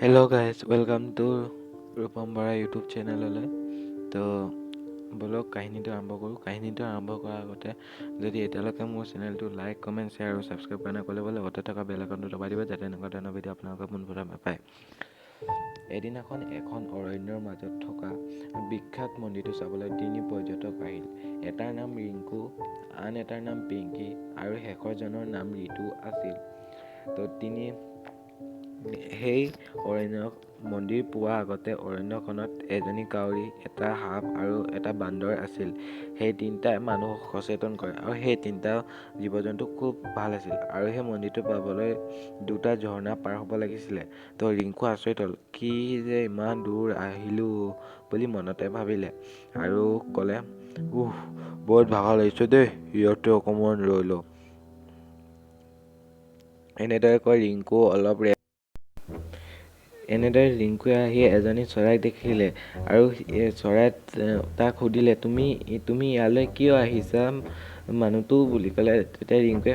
Hello guys, welcome to Rupam Bora YouTube চেনেললৈ। তো ব'লক, কাহিনীটো আৰম্ভ কৰোঁ। কাহিনীটো আৰম্ভ কৰাৰ আগতে যদি এতিয়ালৈকে মোৰ চেনেলটো লাইক, কমেণ্ট, শ্বেয়াৰ আৰু ছাবস্ক্ৰাইব কৰা নাই, কৰিব লগতে থকা বেল আইকনটো দবাই দিব, যাতে এনেকুৱা ধৰণৰ ভিডিঅ' আপোনালোকে পোনপ্ৰথমে পায়। এদিনাখন এখন অৰণ্যৰ মাজত থকা বিখ্যাত মন্দিৰটো চাবলৈ তিনি পৰ্যটক আহিল। এটাৰ নাম ৰিংকু, আন এটাৰ নাম পিংকী আৰু শেষৰজনৰ নাম ঋতু আছিল। তো তিনি সেই অৰণ্য মন্দিৰ পোৱাৰ আগতে অৰণ্যখনত এজনী কাউৰী, এটা সাপ আৰু এটা বান্দৰ আছিল। সেই তিনিটাই মানুহক সচেতন কৰে আৰু সেই তিনিটা জীৱ জন্তু খুব ভাল আছিল। আৰু সেই মন্দিৰটো পাবলৈ দুটা ঝৰ্ণা পাৰ হ'ব লাগিছিলে। তো ৰিংকু আচৰিত হ'ল, কি যে ইমান দূৰ আহিলোঁ বুলি মনতে ভাবিলে আৰু ক'লে, "উহ, বহুত ভাগৰ লাগিছে দেই, ইয়াতে অকণমান ৰৈ লওঁ।" এনেদৰে কৈ ৰিংকু অলপ এনেদৰে ৰিংকুৱে আহি এজনী চৰাইক দেখিলে আৰু চৰাইত তাক সুধিলে, "তুমি ইয়ালৈ কিয় আহিছা মানুহটো?" বুলি ক'লে। তেতিয়া ৰিংকুৱে,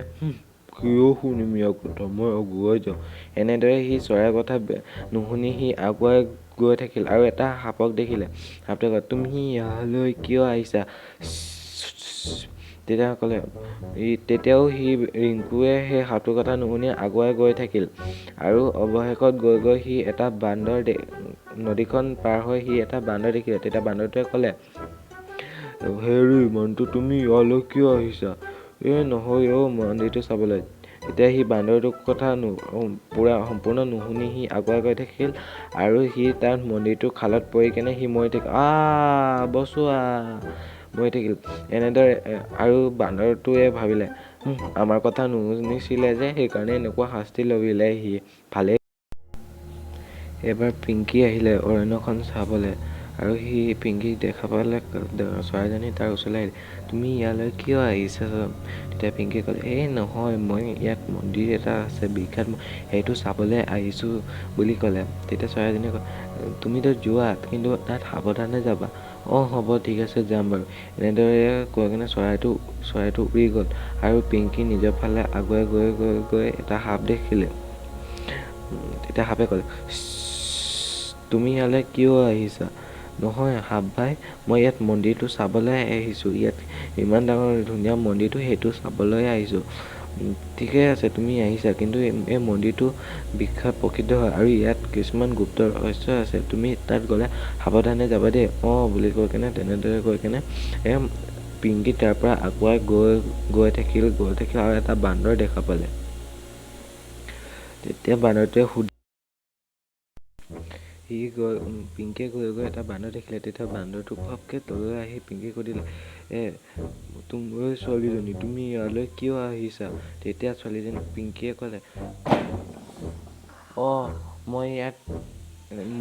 "কিয় শুনিম ইয়াৰ কথা, মই আগুৱাই যাওঁ।" এনেদৰে সি চৰাইৰ কথা নুশুনি সি আগুৱাই গৈ থাকিল আৰু এটা সাপক দেখিলে। সাপটোৱে ক'লে, "তুমি ইয়ালৈ কিয় আহিছা?" তেতিয়া ক'লে, তেতিয়াও সি ৰিংকুৱে সেই সাপটোৰ কথা নুশুনি আগুৱাই গৈ থাকিল আৰু অৱশেষত গৈ গৈ সি এটা বান্দৰ, নদীখন পাৰ হৈ সি এটা বান্দৰ দেখিলে। তেতিয়া বান্দৰটোৱে ক'লে, "হেৰি মানুহটো, তুমি ইয়ালৈ কিয় আহিছা?" "এই নহয় অ', মন্দিৰটো চাবলৈ।" তেতিয়া সি বান্দৰটোৰ কথা পূৰা সম্পূৰ্ণ নুশুনি সি আগুৱাই গৈ থাকিল আৰু সি তাত মন্দিৰটোৰ খালত পৰি কেনে সি মৰি থাকিল। "আ বচোৱা!" মৰি থাকিল। এনেদৰে আৰু বান্দৰটোৱে ভাবিলে, আমাৰ কথা নুশুনিছিলে যে, সেইকাৰণে এনেকুৱা শাস্তি লভিলে সি, ভালেই। এবাৰ পিংকি আহিলে অৰণ্যখন চাবলৈ আৰু সি পিংকিক দেখা পালে। চৰাইজনী তাৰ ওচৰলৈ আহিলে, "তুমি ইয়ালৈ কিয় আহিছা?" তেতিয়া পিংকিয়ে ক'লে, "এই নহয়, মই ইয়াত মন্দিৰ এটা আছে বিখ্যাত, সেইটো চাবলৈ আহিছোঁ" বুলি ক'লে। তেতিয়া চৰাইজনীয়ে ক'লে, "তুমিতো যোৱা, কিন্তু তাত সাৱধানে যাবা।" "অঁ, হ'ব, ঠিক আছে, যাম বাৰু।" এনেদৰে কৈ কিনে চৰাইটো উৰি গ'ল আৰু পিংকি নিজৰ ফালে আগুৱাই গৈ গৈ গৈ এটা সাপ দেখিলে। তেতিয়া সাপে ক'লে, "তুমি ইয়ালৈ কিয় আহিছা?" "নহয় সাপ ভাই, মই ইয়াত মন্দিৰটো চাবলৈ আহিছোঁ। ইয়াত ইমান ডাঙৰ ধুনীয়া মন্দিৰটো, সেইটো চাবলৈ আহিছোঁ।" "ঠিকে আছে, তুমি আহিছা, কিন্তু এই মন্দিৰটো বিখ্যাত, প্ৰসিদ্ধ হয় আৰু ইয়াত কিছুমান গুপ্ত ৰহস্য আছে। তুমি তাত গ'লে সাৱধানে যাবা দেই।" "অঁ" বুলি কৈ কেনে তেনেদৰে কৈ কেনে পিংকি তাৰ পৰা আগুৱাই গৈ গৈ থাকিল, গৈ থাকিল আৰু এটা বান্দৰ দেখা পালে। তেতিয়া বান্দৰটোৱে সুধি সি গৈ পিংকিয়ে গৈ গৈ এটা বান্দৰ দেখিলে। তেতিয়া বান্দৰটো ঘপকে তললৈ আহি পিংকিক সুধিলে, "তুমি ছোৱালীজনী, তুমি ইয়ালৈ কিয় আহিছা?" তেতিয়া ছোৱালীজনী পিংকিয়ে ক'লে, "অঁ, মই ইয়াত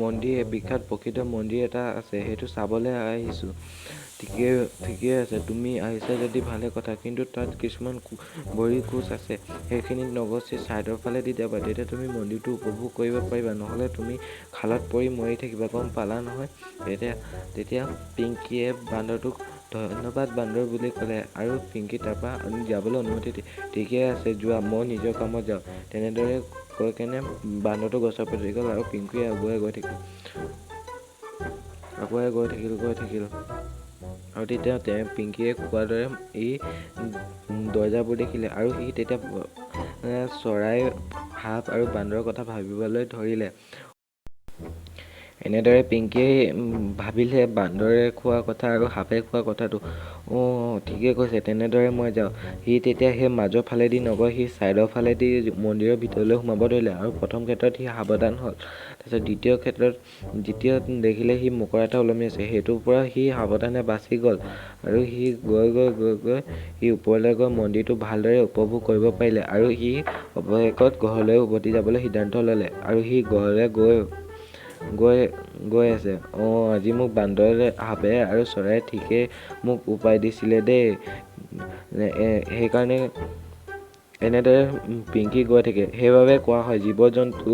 মন্দিৰ, বিখ্যাত প্ৰসিদ্ধ মন্দিৰ এটা আছে, সেইটো চাবলৈ আহিছোঁ।" "ঠিকে আছে, তুমি আহিছা যদি ভালে কথা, কিন্তু তাত কিছুমান ভৰি খোজ আছে, সেইখিনিত নগচি ছাইডৰ ফালেদি যাবা, তেতিয়া তুমি মন্দিৰটো উপভোগ কৰিব পাৰিবা। নহ'লে তুমি খালত পৰি মৰি থাকিবা, গম পালা নহয়?" তেতিয়া পিংকিয়ে বান্দৰটোক "ধন্যবাদ বান্দৰ" বুলি ক'লে আৰু পিংকি তাৰপৰা যাবলৈ অনুমতি দিয়ে, "ঠিকে আছে যোৱা, মই নিজৰ কামত যাওঁ।" তেনেদৰে কৈ কেনে বান্দৰটো গছৰ ওপৰত উঠি গ'ল আৰু পিংকিয়ে আগুৱাই গৈ থাকিল, আগুৱাই গৈ থাকিল, গৈ থাকিল আৰু তেতিয়া তেওঁ পিংকিয়ে কোৱাৰ দৰে এই দৰ্জাবোৰ দেখিলে আৰু সি তেতিয়া চৰাই, সাপ আৰু বান্দৰৰ কথা ভাবিবলৈ ধৰিলে। এনেদৰে পিংকিয়ে ভাবিলে বান্দৰে খোৱা কথা আৰু সাপে খোৱা কথাটো। "অঁ, ঠিকে কৈছে, তেনেদৰে মই যাওঁ।" সি তেতিয়া সেই মাজৰ ফালেদি নগৈ সি ছাইডৰ ফালেদি মন্দিৰৰ ভিতৰলৈ সোমাব ধৰিলে আৰু প্ৰথম ক্ষেত্ৰত সি সাৱধান হ'ল। তাৰপিছত দ্বিতীয় ক্ষেত্ৰত, দ্বিতীয়ত দেখিলে সি মকৰা এটা ওলমি আছে, সেইটোৰ পৰা সি সাৱধানে বাচি গ'ল আৰু সি গৈ গৈ গৈ গৈ সি ওপৰলৈ গৈ মন্দিৰটো ভালদৰে উপভোগ কৰিব পাৰিলে আৰু সি অৱশেষত ঘৰলৈ উভতি যাবলৈ সিদ্ধান্ত ল'লে আৰু সি ঘৰলৈ গৈ গৈ গৈ আছে, "অঁ, আজি মোক বান্দৰে, সাপে আৰু চৰায়ে ঠিকেই মোক উপায় দিছিলে দেই, সেইকাৰণে।" এনেদৰে পিংকি গৈ থাকে। সেইবাবে কোৱা হয়, জীৱ জন্তু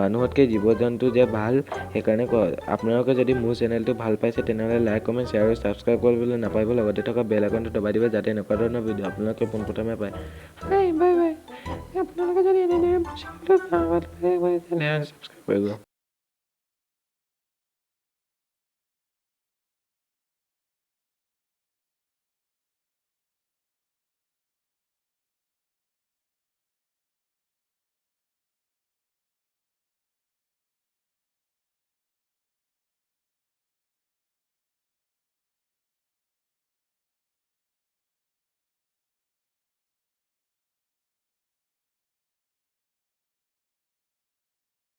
মানুহতকৈ জীৱ জন্তু যে ভাল, সেইকাৰণে কোৱা হয়। আপোনালোকে যদি মোৰ চেনেলটো ভাল পাইছে, তেনেহ'লে লাইক, কমেণ্ট, শ্বেয়াৰ আৰু ছাবস্ক্ৰাইব কৰিবলৈ নাপাহৰিব। লগতে থকা বেল আইকনটো দবাই দিব, যাতে এনেকুৱা ধৰণৰ ভিডিঅ' আপোনালোকে পোনপ্ৰথমে পায়। Bye bye. আপোনালোকে যদি এনেদৰে মোৰ চেনেলটো ভাল পায়, তেনেহ'লে ছাবস্ক্ৰাইব কৰিব।